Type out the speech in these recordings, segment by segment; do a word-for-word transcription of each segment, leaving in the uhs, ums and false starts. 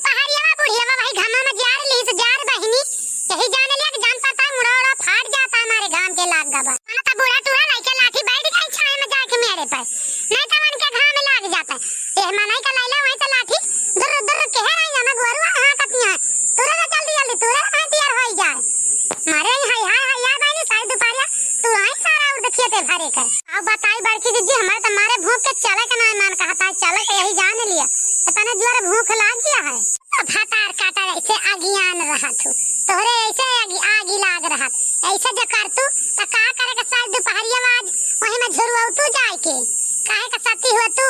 पहाड़िया बुढ़िया वही घामा में जार ली से जार बहिनी, यही जान लिया कि जान पड़ता है मुड़ा उड़ा फाट जाता है हमारे घाम के लाग गबा। ना तो बूढ़ा टूढ़ा लइके लाठी बैठ गई छाए में जाके मेरे पर, नहीं तो मन के घाम में लाग जाता है। ये मनई का लैला वहीं तो लाठी दुर दुर के है रही हमें गोरुआ हाँ कतिया, तुरे जल्दी जल्दी तुरे हाँ तैयार हो जाए। मारे ही हाय हाय हाय याद आई सारी दुपहरिया तू आई सारा उड़ देखिए ते भरे कर। अब बताई बड़की दीदी, हमारे तो मारे भूख के चले के ना मन कहता है, चले के यही जान लिया, इतने जोर भूख लाग गया है। तो भातार काटा ऐसे आगियान रहा तू, तोहरे ऐसे आगी, आगी लाग रहा, ऐसे जो कर तू तो का करे के सारी दुपहरिया आज वहीं में झुरवाऊ तू जाए के, काहे का सती हुआ तू,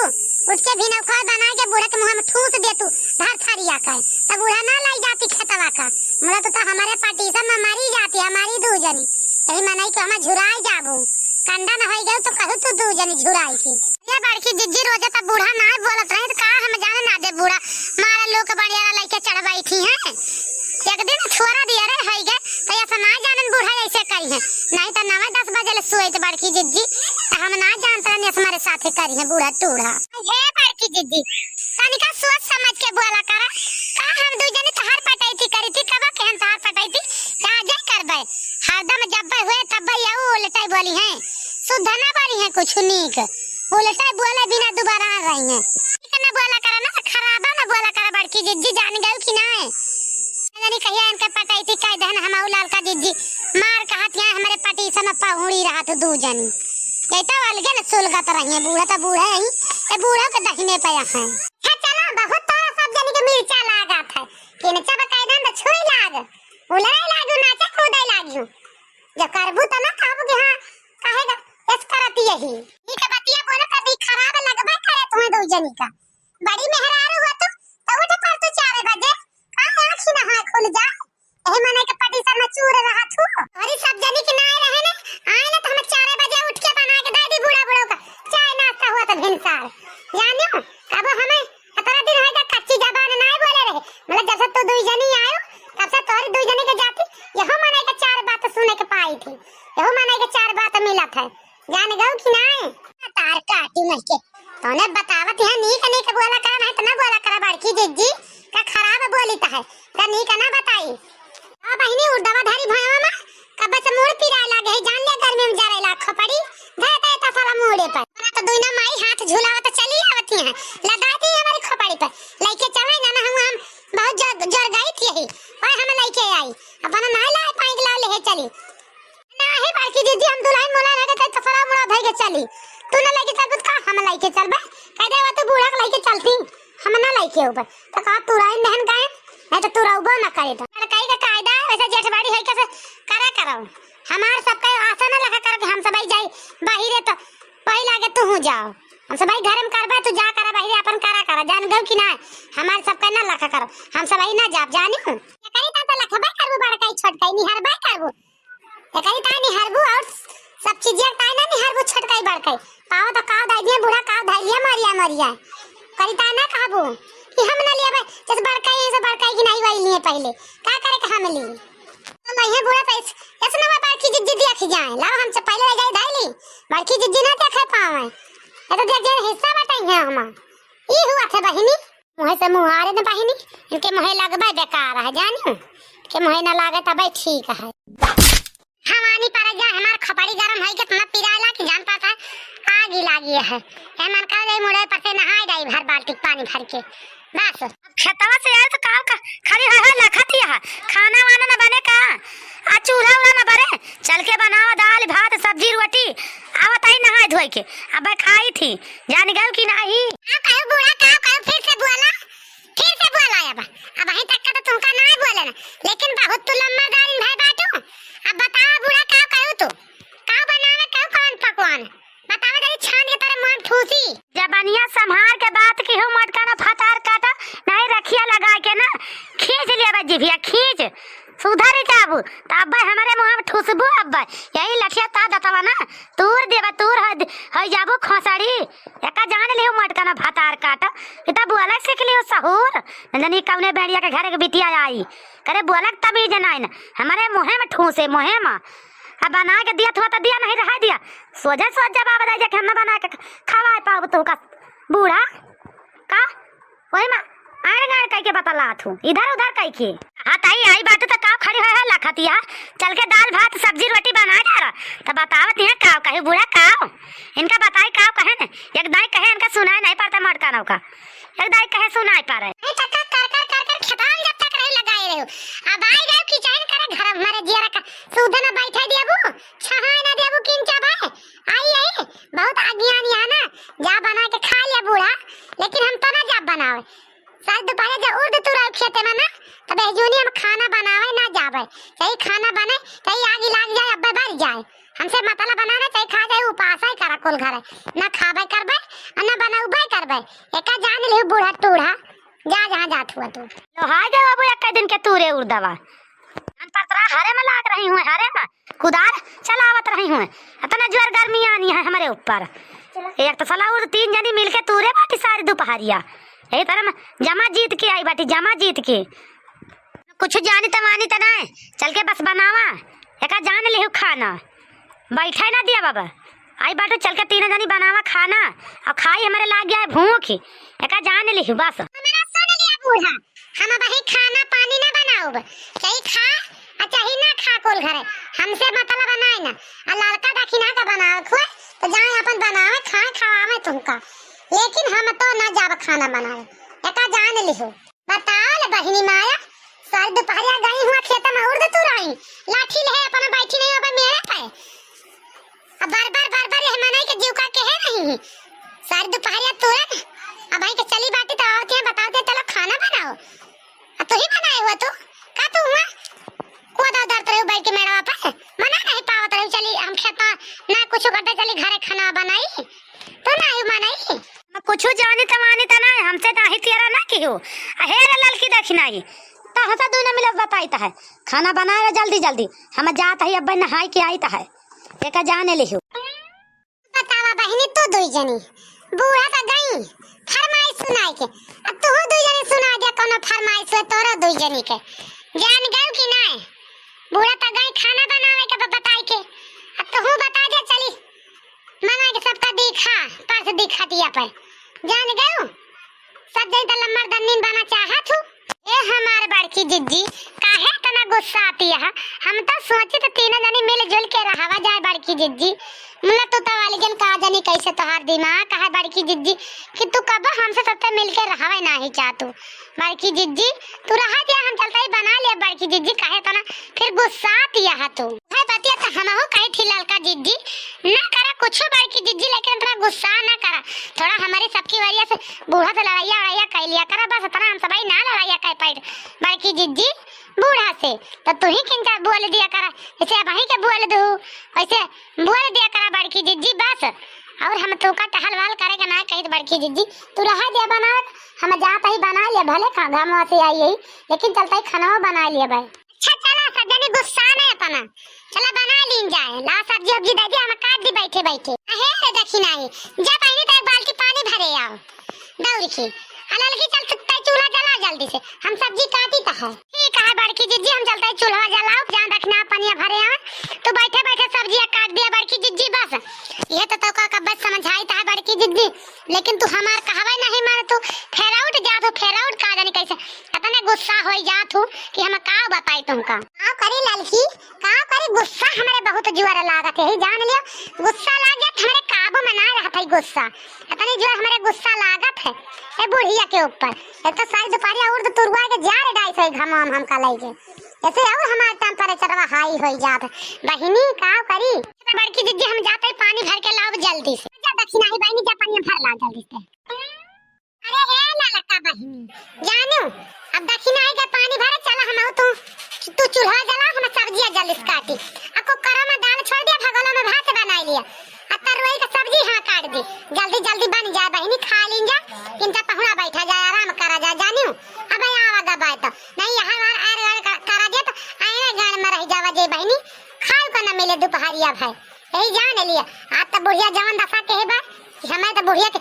उठ के भी नौकर बना के बूढ़ा के मुँह में ठूस दे तू, धर थरिया का, तब बूढ़ा ना लाई जाती खेतवा का, मुड़ा तो, तो हमारे पटीसन में मरी जाती हमारी दू जनी। यही मनई के हम झुराई जाबू, कंडा न होई गयो तो कहू तू दू जनी झुराई की। ये बड़की जिज्जी रोजे त बूढ़ा ना बोलत रही त का हम जाने ना दे बूढ़ा मारे लोग बढ़िया लइके चढ़ बैठी हैं। एक दिन छोरा दिया रे होई गए तो ऐसा ना जानन बूढ़ा ऐसे करी है, नहीं तो नवे दस बजे ले सोए त बड़की जिज्जी त हम ना जानत रहनी हमारे साथे करी है बूढ़ा टूढ़ा। हे बड़की जिज्जी, तनिका सोच समझ के बोला करा। का हम दू जने तहार पटैती करी थी, कबा के हम तहार पटैती, का जे करबे। हरदम जब हुए तब यहू उल्टे बोली हैं, शुद्ध ना बोली हैं कुछ नीक, उल्टे बोले बिना दुबारा रही हैं। ठीक ना बोला करा ना, तो खराबा ना बोला करा बड़की जिज्जी, जान गयो कि ना। जानी कहिया इनके पटैती कह दहन हम ललका जिज्जी, मार कहत यहाँ हमारे पटीसन में पहुड़ी रहा तू दू जनी। ये तो अलगे न सुलगत रही है, बूढ़ा तो बूढ़ा है ही, ये बूढ़ा के दहिने पे है। हे चला, बहुत तोरा सब जनी के मिर्चा लागत है। किनचा बकायदन त छुई लाग, उलरे लागू, नाचे कूदे लागू। जो करबू त ना कहबू कि हाँ, काहे का एस करत यही। ई के बतिया बोले त भी खराब लगबे करे तुम्हें दो जनी का। बड़ी मेहरारू हो तू, त उठ पर तू चार बजे, का आँखी ना हाँ खुल जा। एही मनई के पटीसन में चूर रहा थू। अरे सब जनी के नाय रहे ने, आए ना तो हम चार बजे उठ के बना के दे दी बूढ़ा बूढ़ा का चाय नाश्ता हुआ तो भिनसार। जानियो, कबो हमें इतना दिन होई त कच्ची जबान नाय बोले रहे। मतलब जब से तू दुई जनी आयो, तब से तोरी दुई जनी के जाती, यहू मनई के चार बात सुने के पाई थी, यहू मनई के चार बात मिलत है। जान गऊ कि नाय? तार काटी नहीं के, तोने बतावत है नीक नीक बोला करा, नहीं तो ना बोला करा बड़की जिज्जी, का खराब बोली त है, का नीक ना बताई। आ बहिनी उर्दवा धारी भयवा में, कब से मूड़ पिराए लागे है, जान ले गर्मी में जरे लाग खोपड़ी, धे दे तो साला मूड़े पर। ना तो दुइना माई हाथ झुलावत चली आवती हैं, लगा दी हमारी खोपड़ी पर, लइके चले ना, ना हम, हम बहुत जोर, जोर गई थी यही, और हम लइके आई, अपना नहीं लाए पाएंगे लाओ ले चली। नाही बड़की जिज्जी, हम दुलहिन मुलहिन है के तो साला मुड़ा धई के चली, तू ना लइके चलबू त का हम लइके चलबे, कह दे वो तू बूढ़ा के लइके चलती, हम ना लइके होबे। तो कहा तुरइन दहन गायन, नहीं तो तुरउबो ना करे। तो लड़काई का कायदा है, वैसे जेठ बड़ी है, कैसे करा करो। हमार सबका आशा ना लगा करो कि हम सबही जाई बाहिरे, तो वही लागे तू हूँ जाओ। हम सबही घर में करबे, तू जा करा बाहिरे, अपन करा करा, जान गऊ कि ना? हमार सबका ना लगा करो, हम सबही ना जाब, जानी हूँ। एकरी ता तो लखबे करबू, बड़काई छोटकाई निहरबे करबू। एकरी ताई निहरबू और सब चीजिया ताई ना निहरबू, छोटकाई बड़काई। पाओ तो काव धाई दिया, बूढ़ा काव धाई लिया, मरिया मरिया। करी ताई ना कहबू कि हम ना लिया भाई, जैसे बड़काई है, से बड़काई की नहीं वाली लिए पहले। का करे के हम ली? तो नहीं है बूढ़ा तो इस, इस नवा बड़की जिज्जी दिया खी जाए। लाओ हम से पहले ले जाए धाई ली। बड़की जिज्जी ना देखे पावे। ये तो देख जे हिस्सा बताई है हम। ई हुआ थे बहिनी। मुँहे से मुहारे न बहिनी, इनके मुँहे लगबे बेकार है, जानी? इनके मुँहे न लागे तबे ठीक है। हमानी पर जा, हमार खोपड़ी गरम है, कितना पिराला कि जान पाता है, आग ही लागी है। ए मन कर जाई मुड़े पर से नहाए जाई भर बाल्टी पानी भर के, बस। खेतवा से आए तो का, का खड़ी है, है लखत ही है, खाना वाना न बने का? आ चूल्हा उल्हा न बरे, चल के बनावा दाल, भात, सब्जी, रोटी। आवत आई नहाए धोए के, अब खाई थी, जान गयो कि नाही? का कहू बूढ़ा, का कहू, फिर से बोला, फिर से बोला। अब, अब अहीं तक का तो तुमका ना बोले ना, लेकिन बहुत तू लम्बा गाइन भाई बाटू। अब बतावा बूढ़ा, का कहू तू, का बनावे, का कौन पकवान? बतावा जल्दी छान के तेरे मुंह में ठूसी। जबानिया संभार के बात की हो, मटका ना फतार काटा, नहीं रखिया लगा के ना खींच लिया बा जिभिया, खींच। सुधर जाबू, त अब्बे हमरे मुँह में ठुसबू अब्बे। यही लठिया ता दतवा ना, तूर देबा, तूर हो, हो जाबू खोसड़ी। एका जान लियो मटका ना भतार काट। इता बोलक सीख लियो सहूर। न जानी कौने भेड़िया के घर के बिटिया आई। करे बोलक तमीज नाइन। हमरे मुँहे में ठूसे, मुँहे में। अब बना के दिया थुआ त दिया, नहीं रहा दिया। सोझे सोझ जवाब दे जे कि हम ना बना के खवाए पाउब तू का बूढ़ा। का? ओही मा गाड़ गाड़ कह के बतलात हूँ, इधर उधर कह के। हाँ ताई, आई बाटे त काव खड़ी होय है लखतिया, चल के दाल भात सब्जी रोटी बना जा रहा, त बतावत है काव कही बूढ़ा काव, इनका बताई काव कहे न, एक दाई कहे इनका सुनाई नहीं पड़ता मटका नौका, एक दाई कहे सुनाई पड़े। ए तका कर कर कर कर खेतान जब तक रही लगाए रहो, अब आई गए किचन करे घर हमारे जियरा का, सुध न बैठे देबू, छहाए न देबू किंचा भाई, आई आई, बहुत अज्ञानी है ना, जा बना के खा लिया बूढ़ा, लेकिन हम तो ना जा बनावे। साल दोपहर जब उर्द तुराई खेते में ना, तब एहजूनी हम खाना बनावे ना जावे, चाहे खाना बने, चाहे आग लाग जाए, अब्बे बर जाए, हमसे मतलब बनावे, चाहे खा जाए, उपास ही करा कुल घरे, ना खाबे करबे, और ना बनौबे करबे। एका जान लिहु बूढ़ा टूढ़ा, जा जहाँ जात हुआ तू। लोहाई गए बाबू, एक दिन के तूरे उर्दवा। हम पतरा हरे में लाग रही हूँ, हरे में कुदार चलावत रही हूँ। इतना जोर गर्मी आनी है हमारे ऊपर। एक तो सलाउर तीन जनी मिलके तूरे बाटी सारी दोपहरिया। यही तरह में जमा जीत के आई बाटी, जमा जीत के। कुछ जानी त मानी त नाय, चल के बस बनावा, एका जान लिहु खाना, बैठे ना दिया बाबा। आई बाटू चल के तीनों जनी बनावा खाना, और खाई हमारे लाग गया है भूख, एका जान लिहु बस। हमारा सुन लिया बूढ़ा, हम अबही खाना पानी ना बनाउब, चाही खा आ चाही ना खा कुल घरे, हमसे मतलब बनाए ना। आ लड़का दखिना का बनावे खुए, तो जाए अपन बनावे, खाए, खवावे तुमका, लेकिन हम तो ना जाब खाना बनावे, एका जान लिहु। बताओ ले बहिनी माया, सारी दोपहरिया गई हुआ खेत में उर्द तुराई, लाठी ले अपना बैठी नहीं अब मेरे पे। अब बार बार बार बार यह मनाई के जीव का कहे नहीं है। सारी दोपहरिया तुरंत अब भाई के चली बाटी तो आवते हैं, बताओ दे, चलो खाना बनाओ। अब तू ही बनाए हुआ तू, का तू हुआ? कुआ दाव दरत रहे बैठ के मेड़वा पे, मना नहीं पावत रहे, चली हम खेत में ना कुछ करते, चली घरे खाना बनाई। तो नाही मानई। कुछ जानी त मानी त ना, हमसे नाही तेरा ना किहो। अहे रे ललकी दखिनाई, त हंसा दुनो मिले बताई त है। खाना बनाए रे जल्दी जल्दी, हम जात है अब नहाई के आई त है। एका जाने लिहु। बतावा बहिनी, तू दुई जनी बूढ़ा त गई फरमाइश सुनाई के, अब तू दुई जनी सुना दे कौनो फरमाइश है तोरो दुई जनी के। जान गयो कि नाय? बूढ़ा त गई खाना बनावे के ब-, बताई के, अब तू बता दे चली। मना के सबका दिखा, पर्स दिखा दिया पर। जान गयो? सब जन त लम्बर दन्नीन बना चाहत हूँ। ए हमार बड़की जिज्जी, काहे इतना गुस्सा आती है? हम तो सोचित तीनों जनी मिलजुल के रहवा जाए बड़की जिज्जी। मुला तू तो वाली जन का जनी कैसे तोहार दिमाग है बड़की जिज्जी कि तू कब हमसे सबसे मिलके रहवे नाही चाहतू। बड़की जिज्जी, तू रहा दिया, हम चलता ही बना लिया बड़की जिज्जी, काहे इतना फिर गुस्सा आती है तू? है बतिया तो हमहू कही थी ललका जिज्जी, ना करा कुछ बड़की जिज्जी, लेकिन इतना गुस्सा ना करा। थोड़ा हमारी सबकी वजह से बूढ़ा से लड़ाइया वड़ाइया कर लिया करा, बस इतना हम सबाई ना लड़ाइया कर पाई बड़की जिज्जी बूढ़ा से। तो तू ही किंचा बोल दिया करा, जैसे अब वहीं के बोल दू, वैसे बोल दिया करा बड़की जिज्जी बस। और हम तू का टहल वहल करे के ना कही बड़की जिज्जी, तू रहा दिया बनावत, हम जात ही बना लिया, भले खा घाम से आई है, लेकिन चलता ही खाना बना लिया भाई। अच्छा चला सजनी, गुस्सा में अपना चला बना लीन जाए, ला सब्जी उब्जी दे दे, हम काट दी बैठे बैठे। अहे रे दखिनाई, जा बहिनी तो एक बाल्टी पानी भरे आओ दौड़ के। आ ललकी चल तै चूल्हा जला जल्दी से, हम सब्जी काटी त है। ठीक है बड़की जिज्जी, हम चलते चूल्हा जलाओ, जहाँ दखिना पनिया भरे आवे, तो बैठे बैठे सब्जिया काट दिया बड़की जिज्जी बस। ये तो तो का कब्बत समझाई त है बड़की जिज्जी, लेकिन तू हमार कहवे नहीं माने, तू फेर आउट जात हो, फेर आउट का जानी कैसे इतने गुस्सा होई जात हो कि हम का बताई तुमका। का करी ललकी, का करी, गुस्सा हमरे बहुत जुआर लागत है, जान लियो, गुस्सा लाग जात हमरे काबू में ना रहत है गुस्सा, इतने जुआर हमरे गुस्सा लागत है ए बुढ़िया के ऊपर। एक तो सारी दोपहरिया उर्द तुरवा के जा रे डाई से घमाम हमका लई के, ऐसे और हमार टेम्परेचरवा हाई होई जात है। बहिनी का करी, बड़की जिज्जी हम जाते पानी भर के लाओ जल्दी से। जा दखिनाई बहिनी, जा पानी भर ला जल्दी से। अरे हे ललका बहिनी, जानू, अब दखिनाई के पानी भरे चला, हम तू, तू चूल्हा जला, हम सब्जिया जल्दी से काटी। आ कुकरा में दाल छोड़ दिया, भगोला में भात बनाई लिया, आ तरुई के सब्जी हाँ काट दी, जल्दी जल्दी बन जाए बहिनी, खा लीन जा, इनका पहुना बैठा जाए, आराम करा जाए, जानू। अब आवा गबाए तो नहीं, यहाँ हमार आर आर क-, करा दिया तो आए गाड़ में रह जावा जे बहिनी, खाए को न मिले दोपहरिया भाई। यही जान लिया, आज तो बुढ़िया जवन दशा के है बा, कि हमें तो बुढ़िया के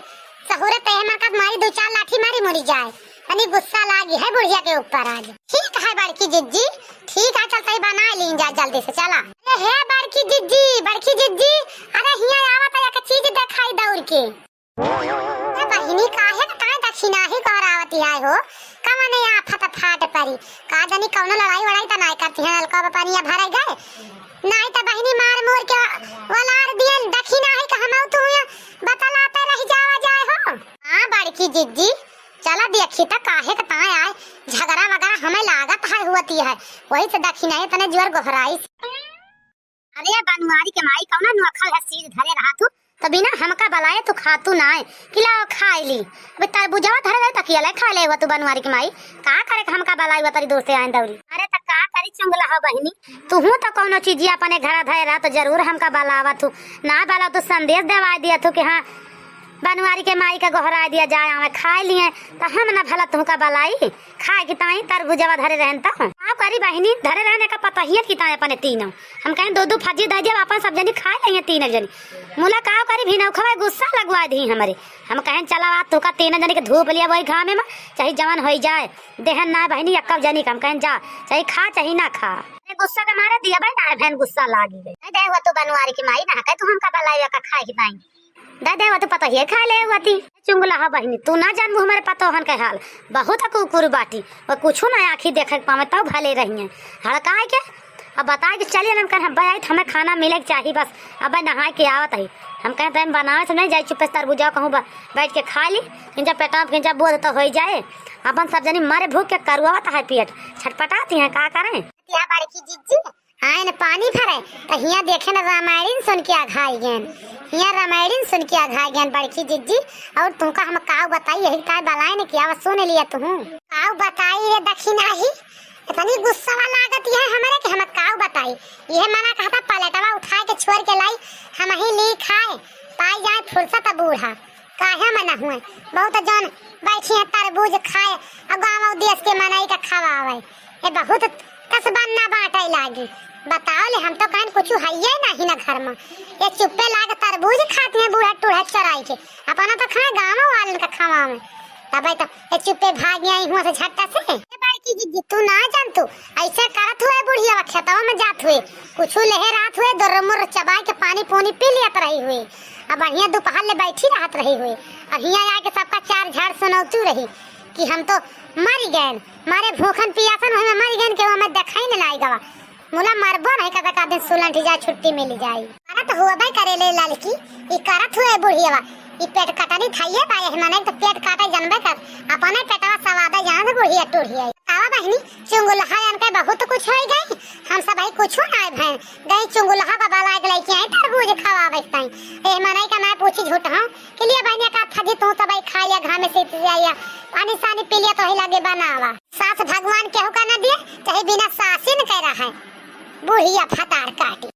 सहूरत है, हमारे का मारी दो चार लाठी मारी मुड़ी जाए। तनी गुस्सा लागी है बुढ़िया के ऊपर आज। ठीक है बड़की जिज्जी, ठीक है, चल तई बना लीन जा जल्दी से, चला। अरे हे बड़की जिज्जी, बड़की जिज्जी, अरे हिया आवा तो एक चीज दिखाई दौड़ के। ए बहिनी, काहे के ताईं दखिनाही गोहरावत है हो? कवने आफत फाट परी? का जानी कौनो लड़ाई वड़ाई त नाय करती हैं, नलका में पनिया भरे गए। नाय त बहिनी मार मोर के वलार दियन, दखिनाही का हमऊ तू बतलाते रह जावा जाए हो। हाँ बड़की जिज्जी, चला देखी त काहे के ताईं आए, झगड़ा वगड़ा हमें लागत है होती है, वही से दखिनाही तने जोर गोहराई। अरे बनवारी के माई, कौना नोखल है चीज धरे रहा तू, तो बिना हमका बलाए तू खातू नाय, कि लाओ खाए ली। अबे तरबूजवा धरे रहे, तकिया ले खा ले हुआ तू बनवारी के माई, का करे के हमका बलाई हुआ तेरी दोस्ते आए दौरी। अरे त का करी चुंगला हो बहिनी, तुहू तो कौनो चीजिया अपने घर धरे रहा तो जरूर हमका बलावा तू, ना बलाओ तू संदेश देवाई दिया तू कि हाँ बनवारी के माई का गोहराई दिया जाए, आवे खाए लिए, त हम ना भला तुहका बलाई, खाए की ताईं तरबूजवा धरे रहन त। का करी बहिनी, धरे रहने का पतहियन की ताईं अपने तीनों। हम कहें दो दो फजी दे दिया, अपन सब जनी खाए लेंगे तीनों जनी। मुला का करी भी ना खवाए, गुस्सा लगवा दी हमरे। हम कहें चला आज तुहका तीनों जनी के धूप लिया वही घामे में, चाहे जवन होई जाए। देहन ना बहिनी एक्का जनी का, हम कहें जा, चाहे खा चाहे ना खा। अरे गुस्सा के मारे दिया भाई ना बहन, गुस्सा लागी गई। नहीं दे हुआ तू बनवारी की माई ना, कहे तू हमका बलाई का खाए की ताईं। दे दे, वो तो पतोहिए खा ले हुआ थी। चुंगला हो बहिनी, तू ना जानबू हमारे पतोहन के हाल। बहुत कुकुर बाटी, वो कुछो ना आँखी देखे के पावे, तब भले रहिए। हड़काए के, अब बताए के चलिए ना, हम कहें, "अब्बा आई, हमें खाना मिले के चाही बस, अब नहाए के आवत है।" हम कहें, "तो हम बनावे से नहीं जाई, चुप्पे से तरबूजा कहूँ ब-, बैठ के खा ली, खिंचा पेटा, खिंचा बोध तो हो ही जाए।" अपन सब जनी मरे भूख के करुआवत है पेट, छटपटाती हैं, का करें? या बड़की जिज्जी, आइन पानी भरे, त हियाँ देखे न रामायण सुन के अघाई गएन। हियाँ रामायण सुन के अघाई गएन बड़की जिज्जी, और तुमका हम काव बताई, यही काय बलाए न किया, सुन लिया तुहूँ। काव बताई रे दखिनाही, इतनी गुस्सा लागत है हमरे कि हम काव बताई। यह मना कहता पलेटवा उठाए के छोड़ के लाई, हम ही ली खाए, पाई जाए फुर्सत बूढ़ा। काहे मना हुए? बहुत जन बैठी हैं तरबूज खाए, और गाँव और देश के मनई का खवावे। ये बहुत कसबन्ना बाँटे लागी। बताओ ले, हम तो कहेन कुछ हइये नहीं ना घर में। ये चुप्पे लाग तरबूज खाती हैं बूढ़ा टूढ़ा चराई के, अपना तो खाए गाँव वालन का खवावे। तबे तो ये चुप्पे भाग आई हुआ से झट्टा से। ये बड़की जिज्जी, तू ना जान तू, ऐसे करत हुए बुढ़िया खेतवा में जात हुए, कुछ लेहे रात हुए, दुर्र मुर्र चबाई के पानी पूनी पी लियत रही हुए। अब बढ़िया दोपहर ले बैठी रहत रही हुई, अब हियाँ आके सबका चार झाड़ सुनौतू रही कि हम तो मरी गएन, मारे भूखन पियासन वही में मरी गएन, केहू हमें देखाई न लाई गवा। मुला मरबो नहीं कदा का दिन सुलंठी जाए, छुट्टी मिली जाई। अरे तो हुआ भाई करे ले ललकी, ई करत हुए बुढ़ियावा, ई पेट कटनी खाइए बा, यही मने तो पेट काटे जानबे कर, अपने पेटवा सवादा जान बुढ़िया टूढ़िया। आवा बहिनी, चुंगुलहा जान के बहुत कुछ होई गई, हम सब भाई कुछ ना भैन गई चुंगुलहा बाबा लाग लेके आई तरबूज खवावे ताई। ए मनई का ना पूछी झूठ हम के लिए बहिनी का फजी तू सब भाई खा लिया घामे से जाइया, पानी सानी पी लिया तो ही लगे बनावा। सास भगवान केहू का ना दिए, चाहे बिना सासिन के रहे, बुढ़िया फतार काटी।